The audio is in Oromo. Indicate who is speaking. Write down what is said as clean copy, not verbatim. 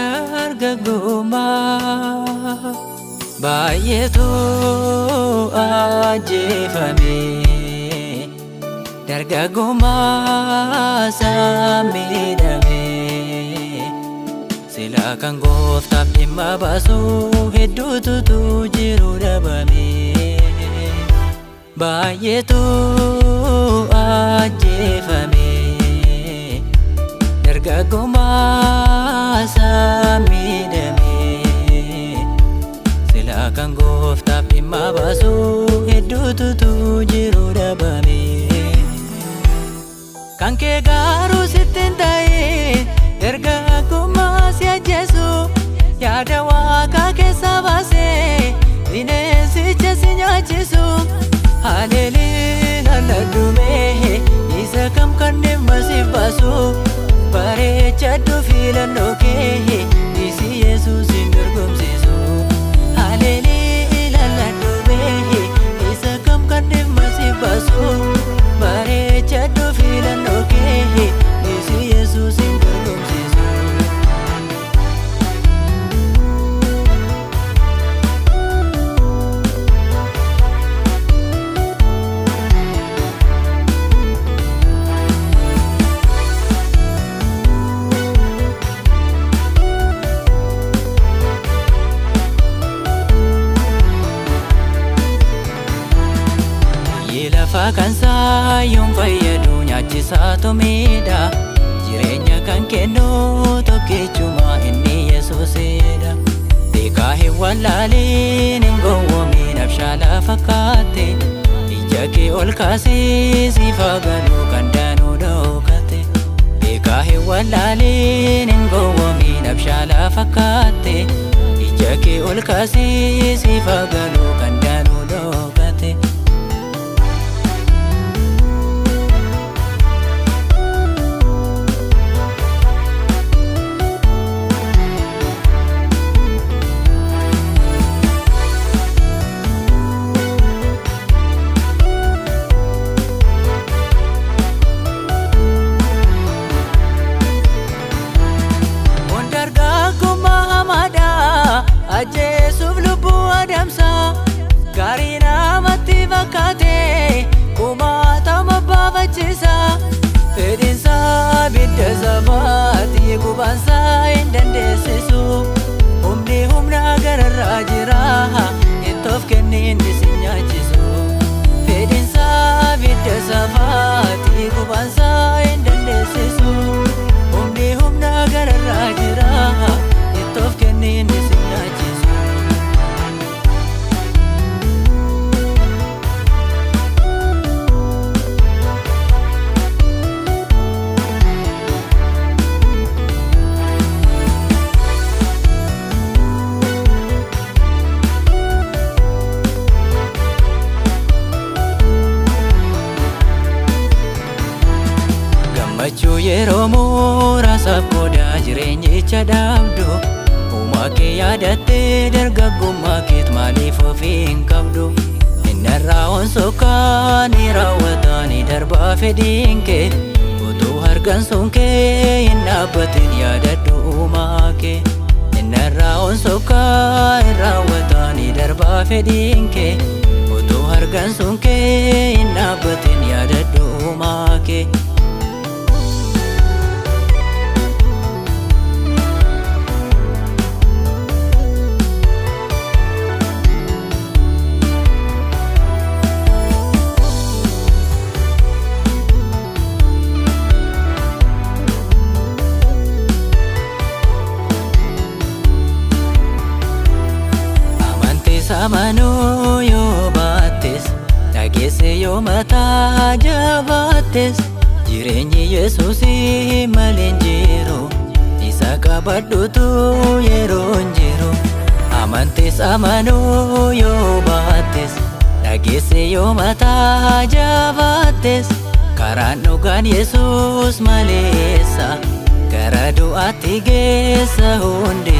Speaker 1: Dargaggummaa baay'eetu ajjeefame, dargaggummaa isaa miidhame. Silaa kan gooftaaf dhimma baasu hedduutu jiru dhabame. Baay'eetu ajjeefame, dargaggummaa isaa miidhame. Silaa kan gooftaaf dhimma baasu hedduutu jiru dhabame. Kan kee garuu sitti hin ta'in, dargaggummaa si ajjeesu, yaada waaqaa keessa baasee bineensicha si nyaachisu. Haleeliin alladhumee isa kam kan dhimma siif baasu? Bareechadhu filannoo kee, isi Yesuus hin dorgomsiisu. Haleeliin alladhumee isa kam kan dhimma siif baasu? Bareechadhu filannoo kee, isi Yesuus hin dorgomsiisu. Biyyi lafaa kan saayyoon fayyadu nyaachisaatu miidha. Jireenya kan kennu tokkichuma, inni Yesuusidha. Beekaa hin wallaaliin, hin gowwoomin, abshaalaa fakkaatte. Ija kee ol kaasii siif haa galuu kan daanuu dhokate. Beekaa hin wallaaliin, hin gowwoomin, abshaalaa fakkaatte. Ija kee ol kaasii siif haa galuu kan daanuu dhokate. Kun dargaggummaa hamaadha, ajjeesuuf lubbuu adamsa. Gaarii namatti fakkaate kumaatama baafachiisa. Fedhiinsaa bidda sabaati, gubaansaa hin dandeessisu. Humni humna gararraa jira, ittoof kenni inni si nyaachisu. Fedhiinsaa bidda safaati, gubaansaa hin dandeessisu. Humni humna gararraa jira, ittoof kenni inni si nyaachisu. Gammachuu yeroo muraasaaf qooda jireenyicha dhabdu. Uumaa kee yaadattee dargaggummaa keet maaliif ofii hin qabdu? Innarraa onsokkaa ni raawwata, ni darbaa fedhiin kee. Utuu hargan sun kee hin dhaabbatin, yaadadhu uumaa kee. Innarraa onsokkaa hin raawwata, ni darbaa fedhiin kee. Utuu hargan sun kee hin dhaabbatin, yaadadhu uumaa kee. Amantii samanuu yoo baattes, dhageesse yoo mataa jabaattes, jireenyi Yesuusii malee hin jiru, isa qabadhutu yeroo hin jiru. Amantii amanuu yoo baattes, dhageesse yoo mataa jabaattes, karaan dhugaan Yesuus maleessa gara du'aatti geessa hundisa.